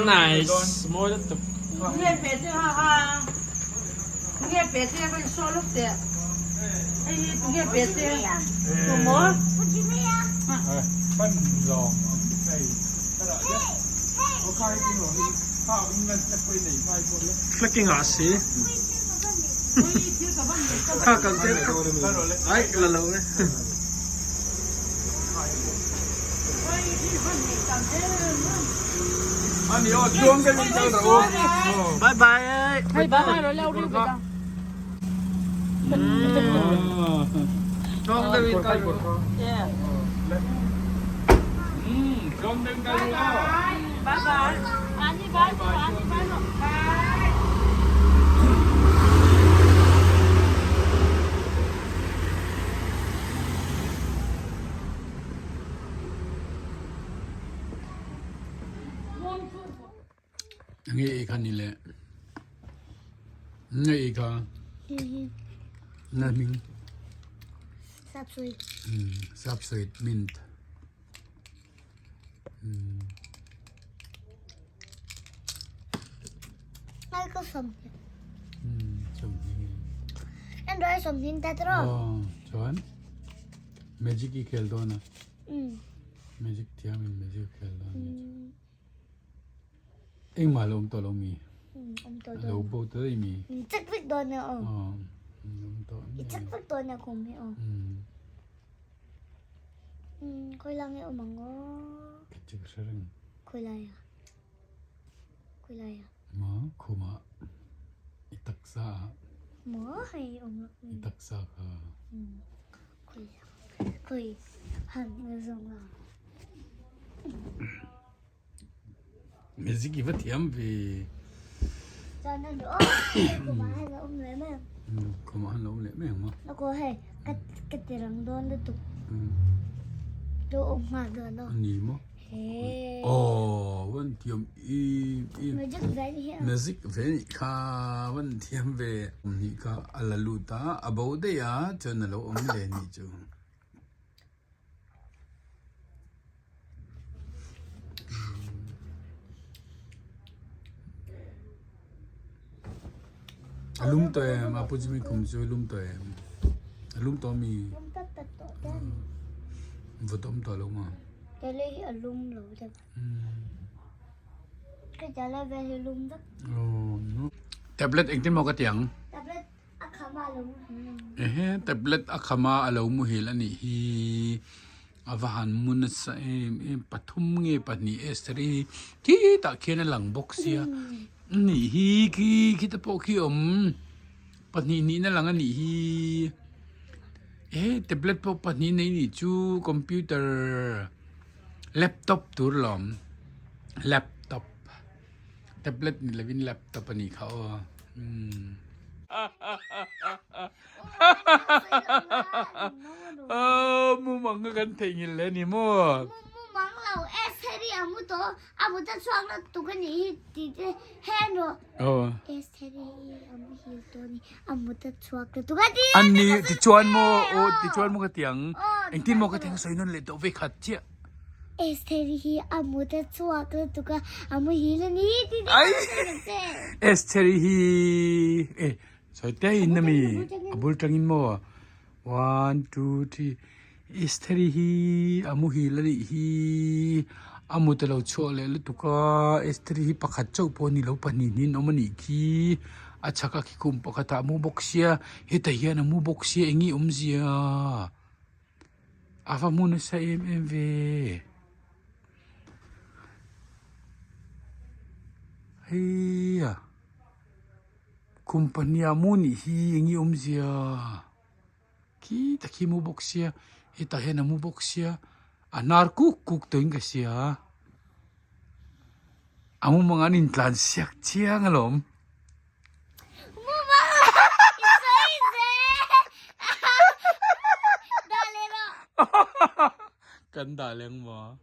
Nice. Mawi lutuk. Flicking ah si. Kha kan te ai la lo e. Bye bye. Bye bye rồi leo đi về đâu. Tawng deuhin kal rawh. Bye bye. Ani bye ani bye lo. Bye. Nge i kha ni le. Nge i kha. Na hming. Sapsui. Sapsui mint. Ngai ka som. Em rồi som hin ta tro. Oh, chuan magic i khel dawn a. Magic thiam in magic khel dawn a. Engmah lo awm tawh lo mi? Awm tawh dawn. Lo bo ta daih mi? Chak vek dawn a aw. Awm tawh. I chak vek dawn a khum hi aw. Khawi lai nge awm ang aw? Ka chik hre reng. Khawi lai a? Khawi lai a? Maw khumah i taksa ah. Maw hei awm lo. I taksa kha. Khawi khawi han nge zawng a. Music i va thiam ve. Chuan an aw khumah han la awm leh mai ang. Khumah han la awm leh mai ang maw? A kaw hei ka ka ti rang dawn lutuk. Lo awm nghal dawn aw. A ni maw? Aw van thiam i i. Magic ve ni hi a. Magic ve ni kha van thiam ve. Ni kha a la lut a a bo daih a chuan a lo awm leh ni chu. A lum tawh em? A pujimi khum chu a lum tawh em? A lum tawh mi? Lum tat tat tawh te ani. Vawt awm tawh lo maw? Tele hi a lum lo deuh. Ka tele vel hi lum vek. Tablet engtin maw ka ti ang? Tablet A kham a lo muhil a ni. Ehe, tablet a kham a a lo muhil a nih hi. A va han mu nasa em em, pathum nge pahnih Esther-i hi khitah khian a lang bawk sia. A nih hi khi khita pawh khi awm pahnih nihna lang a nih hi. Ehe, tablet pawh pahnih nei nih chu computer laptop tur lawm laptop. Tablet ni lovin laptop a nih kha aw. Aw mumang ka kan theihnghilh leh a ni maw? Mumang lo e Seri a mu tawh a mu ta chhuak na tuk a nih hi tih te hen rawh. Aw. E Seri a mu hil tawh a ni a mu ta chhuak na tuk a ti. An ni tichuan maw aw tichuan maw ka ti ang engtin maw ka ti ang sawi nawn leh tawh vekhat chiah. Esther hi a mut a chhuak lutuk a, a muhil a ni ti te Ai! ka sawi lo che. Esther hi e sawi te in ami a bul tangin maw 1 2 3 Esther hi a muhil a nih hi a mut a lo chhuah leh lutuk a Esther hi pakhat chauh pawh a ni lo pahnih hnih awm a nih khi a chhak a khi kum pakhat ah a mu bawk sia hetah hian a mu bawk sia eng nge awmzia. A va hmu nasa em em ve. Heia kum pahnih ah mu nih hi eng nge awmzia khi tak hi mu bawk sia hetah hian a mu bawk sia a hnar kuk kuk tawhin ka hria a mumang an intlan siak chiang alawm. Kan dah leng maw?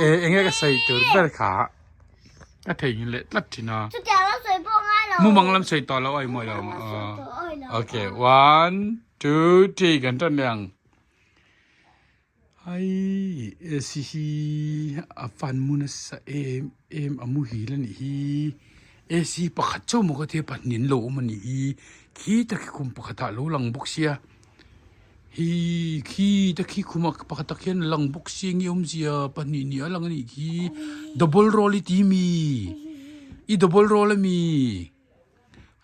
E enge ka sawi tur ber kha ka theihnghilh leh tlat thin a. Mumang lam sawi tawh lo awi mawi lo. Okay, 1 2 3 kan tan leh ang. Ai Esi hi a fan mu nasa em em a muhil a nih hi Esi pakhat chauh maw ka tia pahnih an lo awm a nih hi khi tak hi kum pakhatah a lo lang bawk sia hi khi te khi khuma pakhat ah khian a lang bawk sia nge awmzia pahnih nih a lang a nih khi double roll i ti mi i double roll a mi.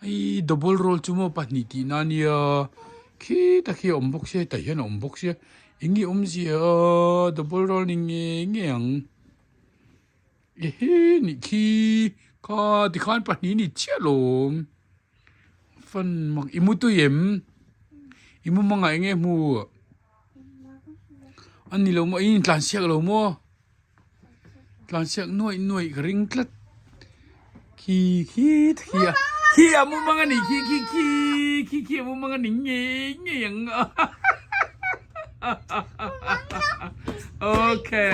Hei double roll chu maw pahnih tih na nia khitah khi a awm bawk sia hetah hian a awm bawk sia eng nge awmzia double roll ni nge nge ang ehe nih khi kha tikhan pahnih ni chiah lawm fan mak i mu tui em i mu mangah eng nge hmu a ni lo maw i intlan siak lo maw. Tlansiak nuaih nuaih ka ring tlat khi khi khi a khi a mu mang a ni khi khi khi khi khi a mu mang a ni ngei ngei ang okay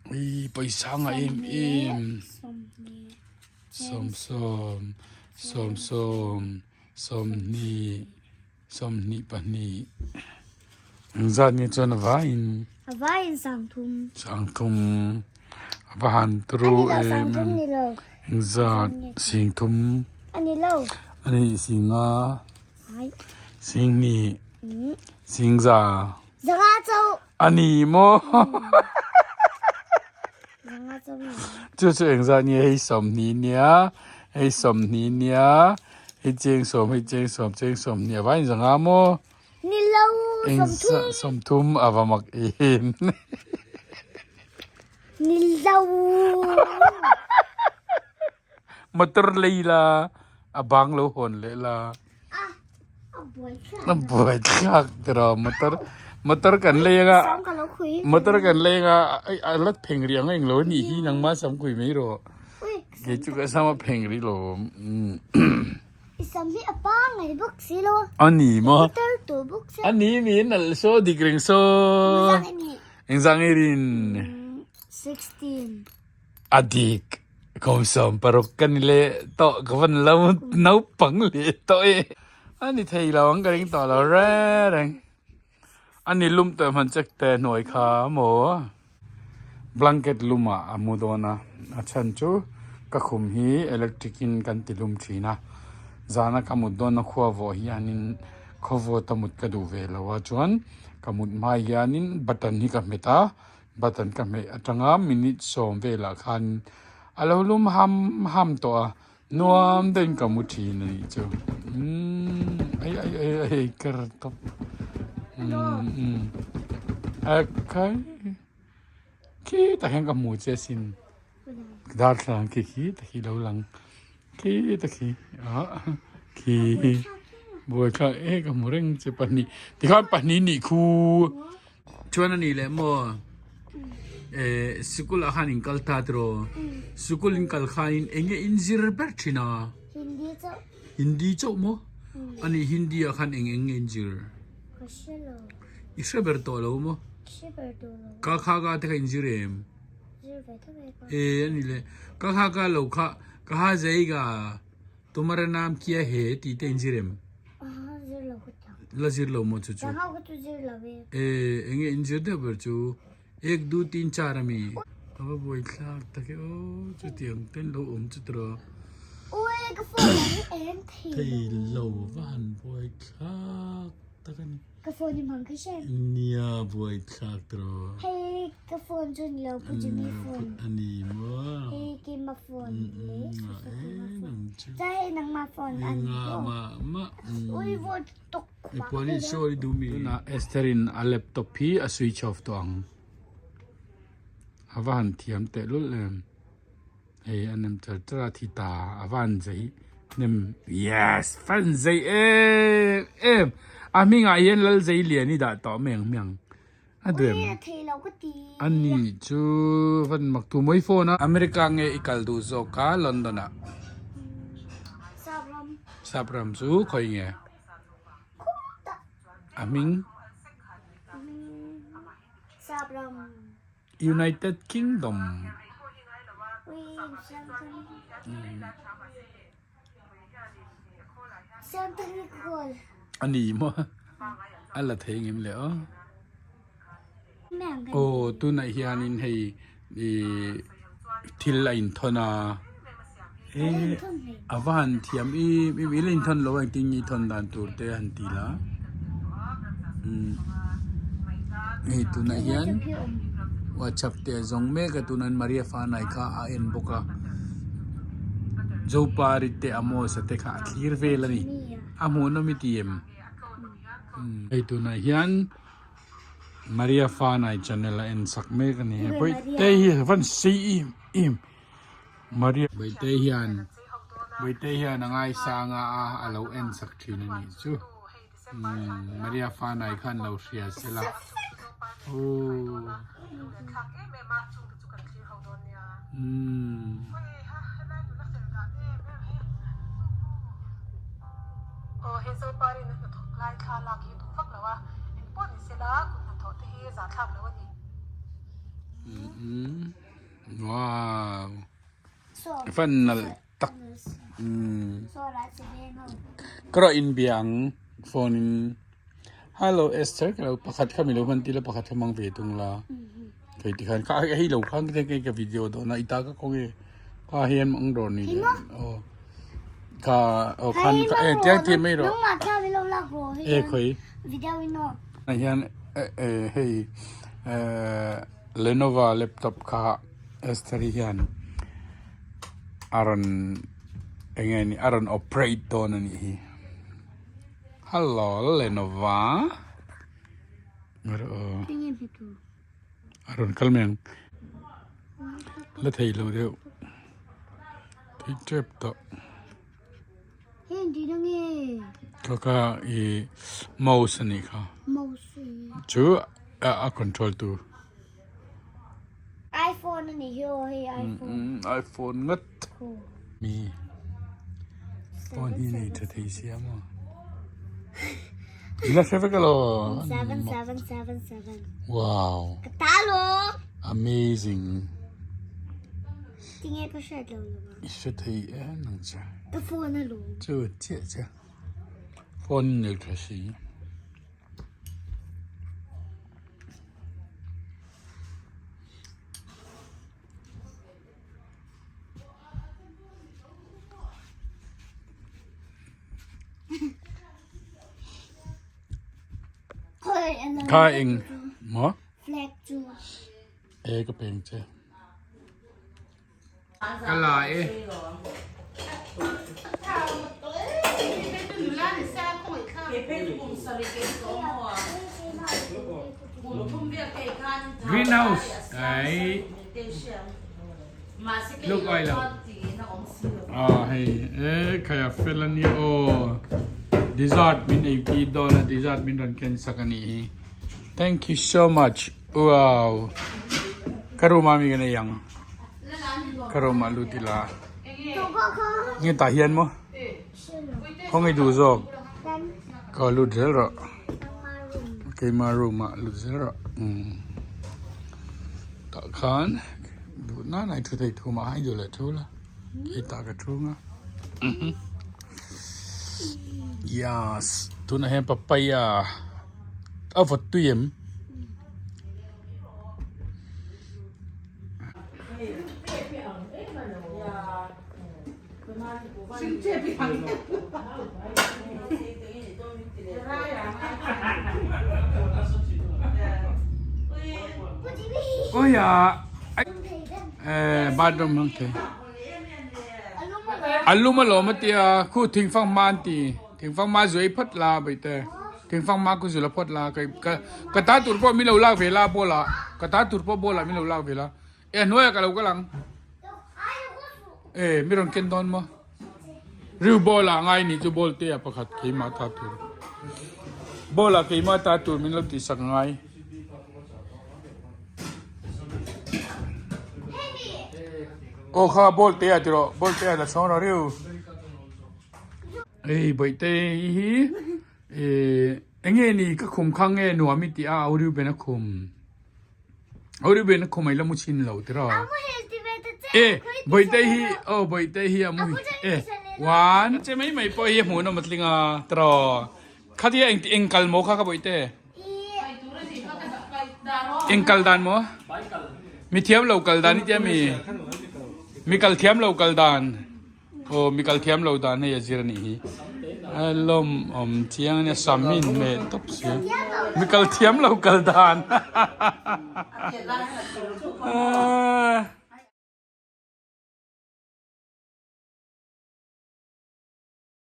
i pawisa nga em em sawm sawm sawm sawm sawmhnih Sawmhnih pahnih engzat nge chuan a vaiin A vaiin sangthum. Sangthum a va han turu em Sangthum ni lo. Engzat singthum A ni lo. A ni singa singhnih singza. Zanga chauh. A ni maw. Zanga chauh ni. Chu chu engzat nge hei sawmhnih nia hei sawmhnih nia. Hei chengsawm hei chengsawm chengsawm hnih a vain zanga maw? Ni lo sawmthum. Sawmthum a va mak em. Ni lo. Motor lei la a bang lo hawn leh la. A buai thlak. A buai thlak tiraw motor motor kan lei anga motor kan lei anga a la pheng rih ang englo a nih hi nangma sam kui mai rawh. Kei chu ka sam a pheng rih lo. I sam hi a pangai bawk si lo. A ni maw? Tar tur bawk si. A ni mi nalh saw dik reng saw. Engzang i nih? Engzang i rin? 16. A dik. Kum 16 ka ni leh tawh ka van lo naupang leh tawh e. A ni thei lo ang ka ring tawh lo reng reng. A ni lum tawh hman chek te hnuai kha maw blanket lum ah a mu dawn a a chhan chu ka khum hi electric in kan ti lum thin a zana ka mut dawn a khua vawh hianin khawvawt a mut ka duh ve lo a chuan ka mut hma hianin button hi ka hmet a button ka hmeh atanga minute sawm velah khan a lo lum ham ham tawh a. Nuam deuhin ka mu thin a nih chu umm ai ai ai ai ka rawn tawp umm umm ekhai khitah hian ka hmu che asin darthlalang khi khitah khi lo lang khitah khi ah khi buaithlak e ka hmu reng che pahnih tikhan pahnih nih khu chuan a nih leh maw. Eh sikul ah khan in kal ta tiraw sikul in kal khanin eng nge in zir ber thin a Hindi chauh Hindi chauh maw ani Hindi ah khan eng eng nge in zir Ka hre lo I hre ber tawh lo maw Hre ber tawh lo Ka kha ka te kha in zir em Zir ve tho ve ka Eh ani le ka kha ka lo kha ka ha zai ga tumara naam kia he tih te in zir em Zir lo ka ta La zir lo maw chu chu? Zangau ka chu zir lo e. E, enge in zir deuh ber chu? Ek du tin char ami. A va buai thlak tak e aw, chutiang ten lo awm chu tiraw. Ui, ka phone ah hi eng thei lo. Thei lo va han buai thlak tak a ni. Ka phone i hmang kha hre. Nia buai thlak tiraw. Hei ka phone chu ni lo, Pu Jimmy phone. A ni maw. Hei Kima phone le Susu Kima phone. Chuan hei nangma phone a ni maw. Mah mah. Ui vote tuk I puan in show i duh mi. Tunah Esther in a laptop hi a switch off tawh ang. A va han thiam teh lul em. Hei a nem char char a thi ta a va han zei nem yes fan zei em em. A hmingah hian lal zei lian i dah tawh mai ang hmiang. A duh em? Ui a thei lo ka ti. A ni chu van mak tu mai phone a. America nge i kal duh zawk a London ah? Sapram. Sapram chu khawi nge? A hming? Sapram. United Kingdom. Ui Siangthang. Siangthang hi ka kawl. A ni maw? A la thei ngem le aw. Aw tunah hianin hei ih thil a inthawn a eh a va han thiam em em ila inthawn lo a engtin nge i thawn dan tur te a han ti la umm hei tunah hian whatsapp te a zawng mek a tunah hian Maria Fanai kha a en bawk a Zopari te Amos-a te kha a thlir vel a ni a hmuhnawm i ti em hei tunah hian. Maria Fanai channel a en sak mek a ni a Bawihte hi a van sei em em Maria Bawihte hian Bawihte hian a ngaisang a a lo en sak thin a nih chu umm Maria Fanai khan lo hria se la aww umm. Aw he Zoparin a hnathawk lai thla lak hi duh vak lo a, eng pawh ni sela kut hnathawh te hi zahthlak lo a ni. Wow fan nalh tak ka rawh in bia ang phone in hello Esther ka lo pakhat kha mi lo hman tir la pakhat kha hmang ve tung la hei tikhan kha hei lo khan ka video dawn a i ta ka kawng e. Kha hian ang dawr ni le aw kha aw khan kha e tiang ti mai rawh e khawi ah hian e hei Lenovo laptop kha Esther-i hian a rawn eng nge ni a rawn operate dawn a nih hi hello Lenovo A rawn kal mai ang. La thei lo deuh. Thei tep tawh. Kha kha i mouse a nih kha. Chu a control tu. iPhone a nih hi aw hei iPhone. iPhone ngat. Mi phone hi nei tha thei sia maw. Ila hre vek alo. 7777. Wow. Ka ta lo. Amazing. Tinge ka hriat lo lo. I hre thei e nang cha. Ka phone alo. Chu chiah cha. Phone nei tha si. Kha eng maw? Flag chu. E ka peng che. Ka la e. Greenhouse ai Look ai lo. Ah hei e khaia fel a nia aw dessert min ei pi dawn a dessert min rawn ken sak a nih hi thank you so much wow ka room ah mi kan ei ang ka room ah lut ila nge tah hian maw khawnge duh zawk ka lut zel rawh keima room ah lut zel rawh umm tah khan. Duh nan a i thu thei thu mah a i duh leh thu la hei tah ka thu nga yes tunah hian papaya a vawt tui em. Oi a eh bathroom hmang thei a lum alawm a tia khu thingfang hma an ti thingfang hma zuai phawt la baihte thingfang hma khu zula phawt la ka ka ta tur pawh min lo lak ve la ball ah ka ta tur pawh ball ah min lo lak ve la E a hnuaiah ka lo kal ang. E mi rawn ken dawn maw? Riu ball ah ngai ni chu ball te ah pakhat keimah ta tur. Ball ah keimah ta tur min lo tih sak ngai. Aw kha ball te ah tiraw ball te ah la chhawng rawh riu. Ei bawihte hi e enge ni ka khum kha nge nuam i tih a au riu ben a khum. Aw ben khawmai la mu chin lo tiraw. E Bawihte hi aw Bawihte hi a mu e one che mai mai pawh hi hmuh nawm a tling a tiraw. Khatia eng eng kal maw kha ka Bawihte. Eng kal dan maw? Mi thiam lo kal dan i tia mi? Mi kal thiam lo kal dan. Aw mi kal thiam lo dan hei a zir a nih hi. A lawm awm chiang a nia sam in meh tawp si. Mi kal thiam lo kal dan.